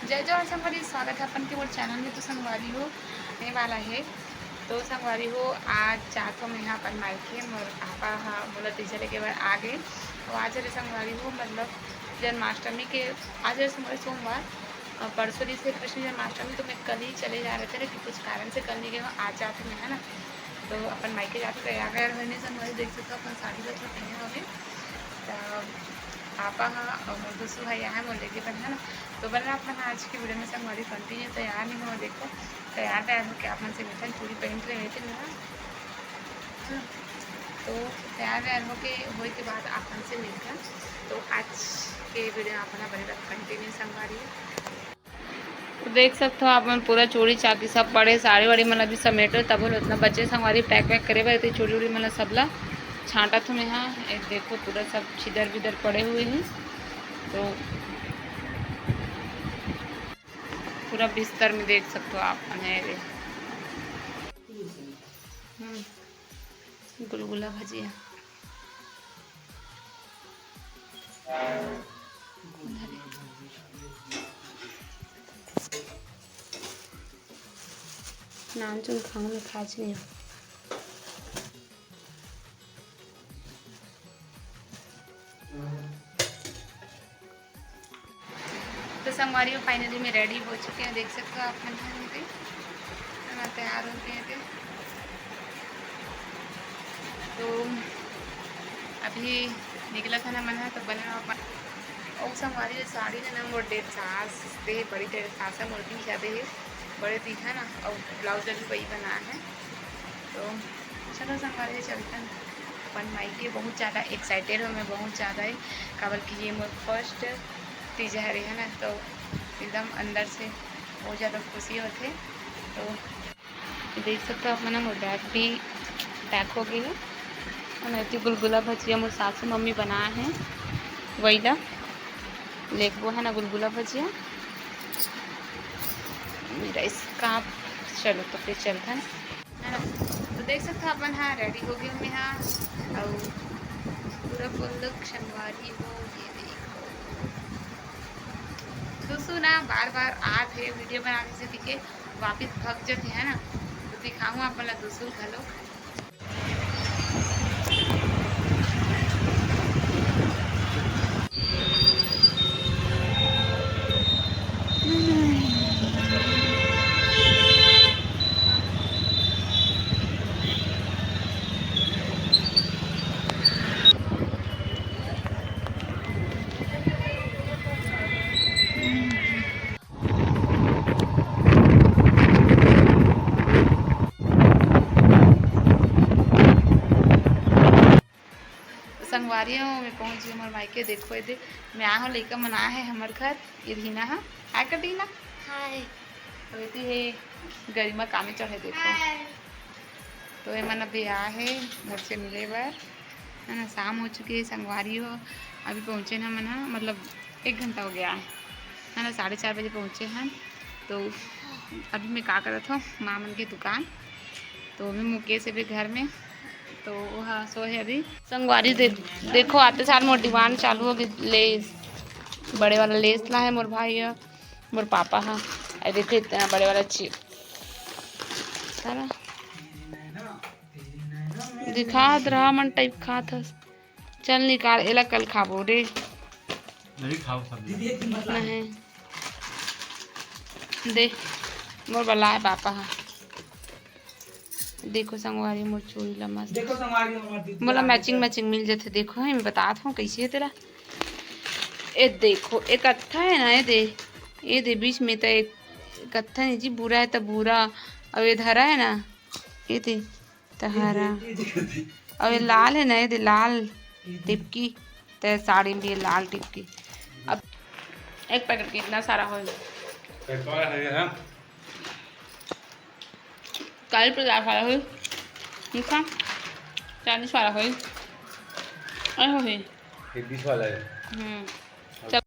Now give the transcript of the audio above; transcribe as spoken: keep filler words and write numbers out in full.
जय जोहार संगवारी, स्वागत है अपन के मोर चैनल में। तो संगवारी हो, आने वाला है, तो संगवारी हो, आज जात हो मैं हा अपन मायके। मोर पापा हा मोला तीजा लेके बर आ गए। तो आज हरे संगवारी हो, मतलब जन्माष्टमी के, आज हरे संगवारी सोमवार, अ, परसों दिन से कृष्ण जन्माष्टमी, तो मैं कल ही चले जा रहे थे, लेकिन कुछ कारण से कल नहीं गए हूँ। आज जात हो मैं, है ना, तो अपन मायके जात हो। तैयार वैयार होने संगवारी, देख सकते हो अपन साड़ी ला तो पहने होगे। तो पापा हा और मोर दूसरू भाई आए मोर लेके बर, है ना। तो बने रहा अपन आज की वीडियो में संगवारी, कंटिन्यू तैयार नहीं हो, देखो तैयार वैयार होके आप मन से मिलथन, चूड़ी पहन के लेते ना। तो तैयार वैयार होके, होए के बाद आप मन से मिलथन। तो आज के वीडियो आप मन बने रहा कंटिन्यू संगवारी। तो देख सकते हो आप मन पूरा चूड़ी चाकी सब पड़े, साड़ी वाड़ी मन अभी समेटे, तब उतना बचे संगवारी पैक वैक करे बर। तो चूड़ी उड़ी मन सबला छांटत हूँ मैं हा। ये देखो पूरा सब छिदर बिदर पड़े हुए हैं। तो पूरा बिस्तर में देख सकते हो आप मन है रे। हम्म, गुलगुला भजिया। नानचुन खाऊं में खाच नहीं। तो संगवारी हो, finally मैं ready हो चुके हैं, देख सकते हो आप मन यहाँ पे, है ना, तैयार हो गए थे। तो अभी निकला था ना मन है, तो बने रहो अपन। और संगवारी हो, साड़ी ने ना मोर डेढ़ सास दे, बड़ी डेढ़ सास है, मोर भी ज्यादा है, बड़े दी है ना, और ब्लाउज भी वही बना है। तो चलो संगवारी हो, चलते हैं अपन मायके। बहुत ज़्यादा एक्साइटेड हूँ मैं, बहुत ज़्यादा ही, काबर कि ये मोर फर्स्ट तीज हरे, है ना, तो एकदम अंदर से बहुत ज़्यादा खुशी होथे। तो देख सकते हो आप मन, मोर बैग भी पैक हो गई है। और मैं तो गुलगुला भजिया मोर सासू मम्मी बनाए हैं, वही ला लेखबो है ना गुलगुला भजिया। मेरा इसका, चलो तो फिर चलते हैं। है ना? तो देख सकते हो अपन, हाँ, ready हो गए मैं, हाँ। और पूरा full look संगवारी हो, ये देखो। दूसरू ना बार बार आत है वीडियो बनाने से, ठीक है, वापिस भग जाते हैं ना, तो दिखाऊँ आप मन ला दूसरू घलो। संगवारी हो, मैं पहुंच गई हमर मायके। देखो, एदे मैं आ हूं, लइका मन आए हे हमर घर। ये दीना हा, हाय कर दीना। हाय। तो एती हे गरिमा कामे चढ़े, देखो। हाय। तो ये मन अभी आ हे मोर से मिले बर, है ना। शाम हो चुकी है संगवारी हो, अभी पहुंचे ना मन हा, मतलब एक घंटा हो गया है, है ना, साढ़े चार बजे पहुंचे हैं। तो अभी मैं का करत हूँ, माँ मन के दुकान, तो अभी मुकेश अभी घर में, तो वह सोए हे अभी। संगवारी दे, देखो, आते सार मोर demand चालू हो गई, लेस, बड़े वाला लेस ला है मोर भाई ह, मोर पापा ह। अरे देखे इतना बड़े वाला चिप, है ना, दिखात रहा मन टाइप खात हस। चल निकाल, एला कल खाबो रे। नहीं खाओ सब। नहीं। दे, मोर बलाए पापा ह। देखो संगवारी, मोर चूड़ी ला मस्त। देखो संगवारी, हमर दीदी मोला आ matching गई। Matching मिल जथे। देखो, मैं बतात हूँ कैसे हे तेला। ए देखो, एक कत्था है ना, ये दे, ये दे बीच में तो एक कत्था है जी, भूरा है तो भूरा, और ये धरा है ना, ये दे, तो हरा। ये दे, ये दे। और ये लाल है ना, ये दे लाल टिपकी, तो साड़ी में भी लाल टिपकी। अब एक पैकेट के इतना सारा होई। पैकेट है ये, हाँ? काली पचास वाला होई, मीठा चालीस वाला होई, और होई। ये बीस वाला है। हम्म।